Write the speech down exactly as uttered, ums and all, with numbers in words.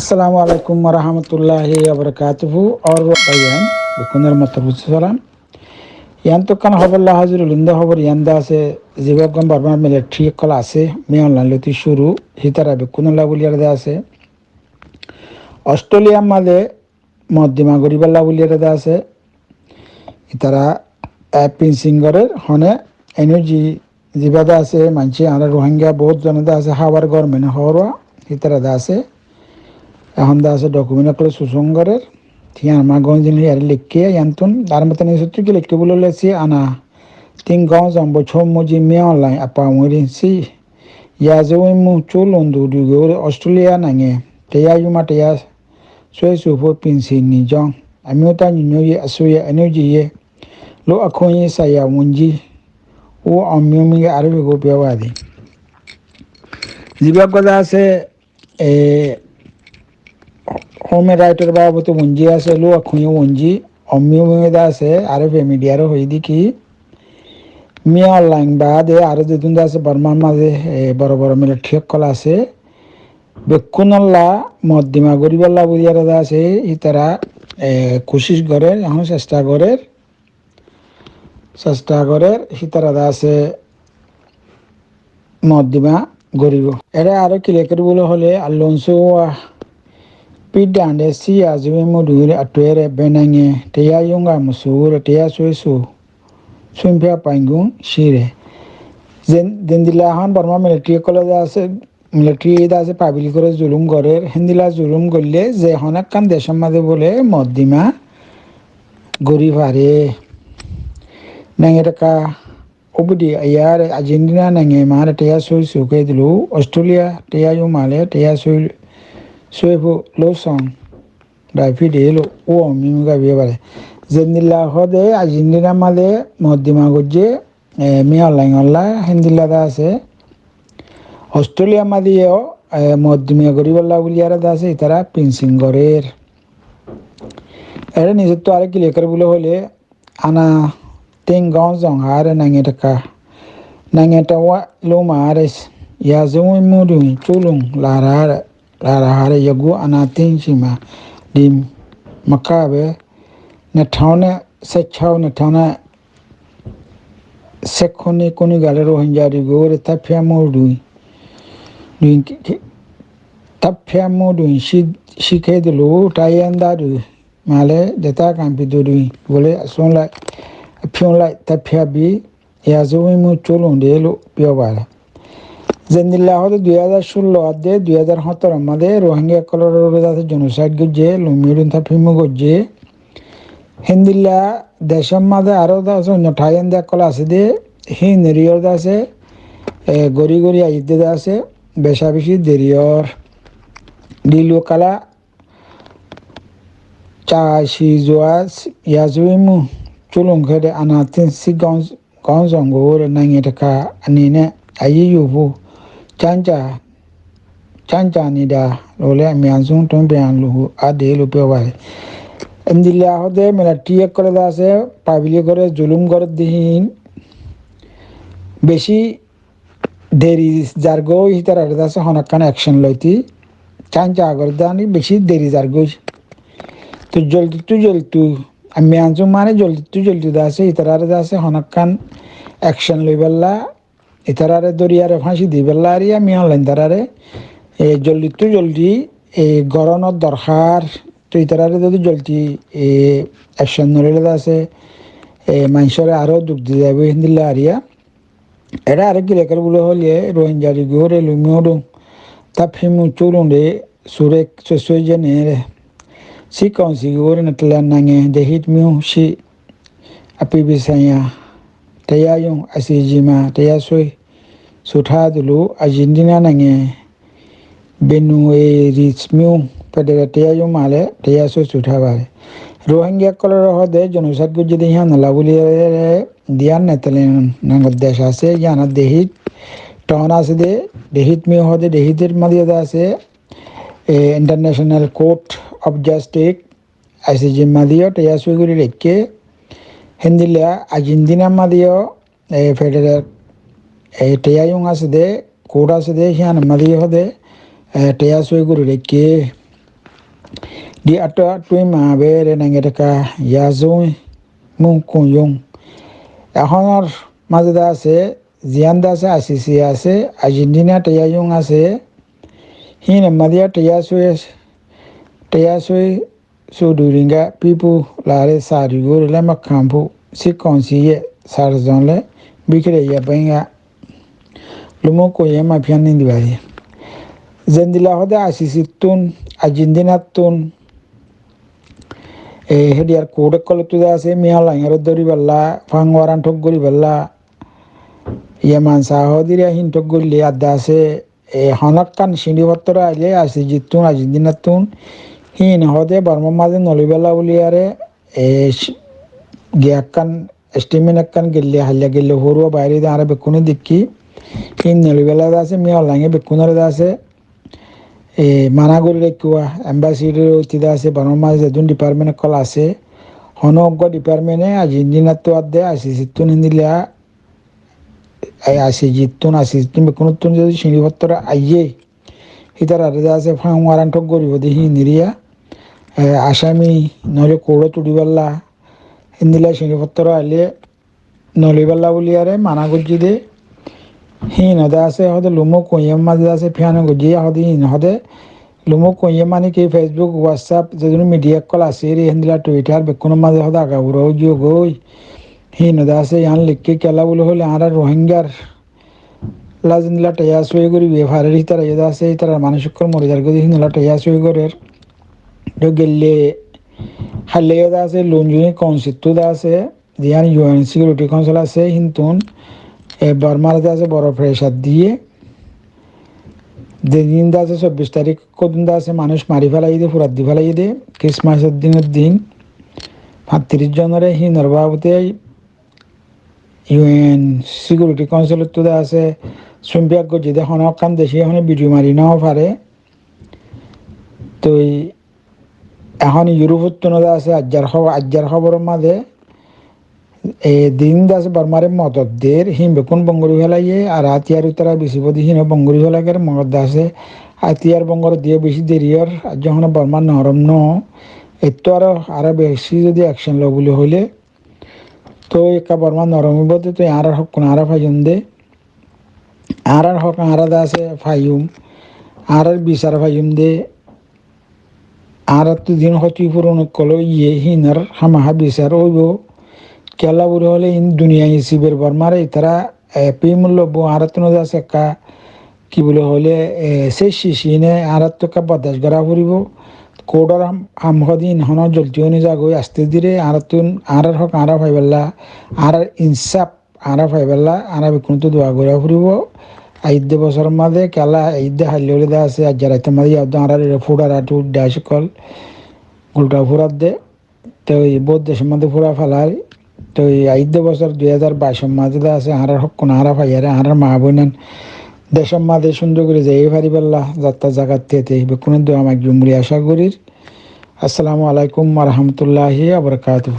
Assalamu alaikum warahmatulláhi wabarakátuhu. Ór báiyain, bekkúnor mottor buzí salam. Yián toh ekkán hóbor loi házir óilim dé, hóbor yián de asé, zibá gom Bormar militari ókkol asé, Min Aung Hlaing lóti cúru, hítara bekkúnolla bóli ar de asé. Ostréliya mazé moddima goríbolla bóli ar de asé. Ítara, e, pinsin gorér, hone, N U G zibá de asé, maincé añára Rohingya bout zon de asé, hábar gormene hoór, hítara de asé. Ehón de asé document ókkol susón gorér. Tiyan ama gonzin yari lekké, yantun, dar matan isottú ki lekké bóli lekké, ana tin gonzon bochó muji Min Aung Hlaing apa muirin si. Yazuwimu chulundu dugore Australia nange. Teya yuma teya sue supo pinsin ni jong. Ami uta nyunyo ye asuya N U G ye. Lo akhunyi saya wunji. Wo ammi ummi ge arufi go piya wadi. Zibá goda asé, e, human right or babote wunji asé, lo akhunyi wunji, ammi ummi de asé, arufi media ro hoi di ki, Min Aung Hlaing baade aró zedún de asé Bormar mazé, e, boro boro militari ókkol asé, bekkúnolla moddima goríbolla bóli ar de asé, ítara, e, kucíc gorér, ehón cesta gorér. Cesta gorér, hítara de asé moddima goríbo. Ere aró clear goríbole hole Alonso wa pidande si azumi mudu re atuere benange teya yunga musure teya suesu suimpia paingun sire. Zen-, zendilla ehón Borma militari ókkole de asé, militari de asé, pablikore zulum gorér, héndilla zulum goille ze honó ekkán decór mazé bóle moddima gorí fare. Nange taka ubudi ayare Argentina nange mare teya soi suke dilu, Australia teya yumale teya soi, soi fu losong. Daifide elo uo mimi gabiye bare. Zendilla hode Argentina mazé moddima goijje, e, Min Aung Hlaing olla, héndilla de asé. Australia mazé yo, e, moddima goríbolla bóli ar de asé, ítara pinsin gorér. Ere nizottu aró clear goríbole hole, ana tin gonzon hare nange taka. Nange tawa luma hare, yazuwi mudu chulung lara hare. Rara hare yagu anatin sima dim makabe na thauna sechau na thauna sekhoni kuni gale Rohingya di gore tapia mudui. Dui tapia mudui si, si ke dulu tayanda dui male deta kampi dui bole sunla piunla tapia bi. Yazuwi mu chulung de lo piyo bare. Zendilla hode dui házar cullo adde dui házar hótoro mazé Rohingya ókkolor uore de asé genocide goijje, lumi dun ta fimu goijje. Héndilla decór mazé aró de asé onno thaiyende ókkol asé de, hín eriyor de asé, e, gori gori aiyedde de asé, beca beci deriyor. Dilu kala Ca si zuwa yazuwi mu chulung kede anatin si gonz-, gonzongo wore nangi taka anine ayi yubu. Canca, canca ni da lole miyanzun tun beyan lugu ade lupe wale. Endilla hode militari ókkole de asé, pablik ore zulum gore dihin. Beci deri zargoi, hitarare de asé honó ekkán action loiti canca goredde ani beci deri zargoi. To joldi to joldi, ami ansu mane joldi to joldi de asé, hitarare de asé honó ekkán action loibella, hitarare dori are fáñci dibella ari ami online tarare, e, joldi to joldi, e, goronor dorkar. To hitarare jodi joldi, e, action no loile de asé, e, manúcore aró duk di zaibo, héndilla ariya. Ere aró ki lekar buli hoile, Rohingya rigore lumiyo dun, ta fimu chulun re, sure sosoi jene re. Si konsi gore na tela nange, dehit miyu si api bisaya, teya yung asi jima, teya soi, sutha dulu, Argentina nange, benu e ris miyu, pedere teya yung male, teya soi sutha bare. Rohingya ókkolore hode genocide goijje de hiyanolla buli re, Diyan Netherlands nangor dec asé, yiyanot dehit ton asé de, dehit miyo hode, dehitor maziyo de asé, e, International Court of Justice, I C J maziyo teya soi gori raikké, héndilla Argentina maziyo, e, federal, e, teya yung asé de, court asé de, hiyan maziyo hode, e, teya soi gori raikké. Di atto attui ma bere nange taka yazui mun kun yung. Ehónor mazé de asé, ziyán de asé, I C C asé, Argentina taiya yung asé. Híin mazé taiya sui, taiya sui Sudu ringa pipu lare sari gori lema kampu si konsi ye sar zonle bikire ya benga lumo koye ma pian nindi bari. Zendila hode I C C tun, Argentina tun, e, hediyar kude kolo tuda ase, miya langero dori balla, fang waran tok gori balla, ye mansa hodire hin tok gori le adda ase, e, honókkan siñçi fottor aile I C C tun, Argentina tun, híin hode Bormar mazé noloibálla buli are, e, ci-, giyakkan statement ekkán gelle, hailla gelle, forua baire de añára bekkune dekki, híin noloibálla de ase, miya online e bekkunore de ase, e, mana gori raikkuwa, embassy re oite de ase, Bormar mazé zedún department okkol ase, honó uggwa department e Argentina ttu adde, I C C tun hindilla, e, I C C tun, I C C tun bekkunottun zodi siñçi fottor aiye, hítara de ase fang waran tok goribo de híin iriya, e, asami noile kourot udibálla, hindilla siñçi fottor aile noloibálla buli are mana gojji de, híin ode ase hode lumo koye mazé de ase piano gojji hode híin hode lumo koye mani ki Facebook, WhatsApp, zedún media okkol ase re, hindilla Twitter, bekkunor mazé hode agabura oiye goi. Híin ode ase, yián likke kiyólla buli hoile, añára Rohingyar lazindilla taiya soi gori befare, ítara iyóde ase, ítara manúic okkol mori zar gori, híndilla taiya soi gorer. To gelle halle iyóde ase, Lunjuni Council ttu de ase, ziyán U N Security Council ase, híntun, e, Bormar de ase, boro pressure diye. Zedin de ase, sobbic tarik hodún de ase, manúic mari félaiye de, furai di félaiye de, Christmas or dinor din, fañtiríc zonore híinor babute U N Security Council ottu de ase, sumpiyat gojje de, honó ekkán dece honó video mari no fare. Toi ehón Europe ottu no de ase, aijjar hobo-, aijjar hoboror mazé, e, din de ase Bormare modot der, híin bekkun bon gori félaiye, ar átiyar ítara beci bodi híin o bon gori félaiye, modot de ase, átiyar bon gori diye beci deri or, ar ehón Borma norom no, ettu aro, aro beci zodi action lo buli hoile, toi ekka Borma norom oibo de, toi añárar hokkun añára faiyum de, añárar hok añára de ase faiyum, añárar bisar faiyum de, añárattu din hoti furon okkol oiye híinor hamaha bisar oibo. Kiyólla buli hoile in duniyai siber Bormare itara, e, pimul lobbo añárattu no de ase ekka ki buli hoile, e, se sisine añárattu ekka bordac gora foribo. Kourtor ham, ham hodi in hono jolti oni zagoi aste dire añárattu añárar hok añára faibálla, añárar insaf añára faibálla, añára bekkunottu dua gora foribo. Aidde bosor mazé, kiyólla aidde halle óile de ase, aijja raitor mazé yaddo añárar ere fudar atu dac okkol gulta furar de. Toi bout decor mazé fura felar. Toi aidde bosor dui házar baic or mazé de ase, añárar hokkun añára faiyare, añárar ma boinan decor mazé cundor gori zai faribálla, zatta zagat tete, bekkune dua maggibum buli aca gorir. Assalamu alaikum wa rahmatullahi wa barakatuhu.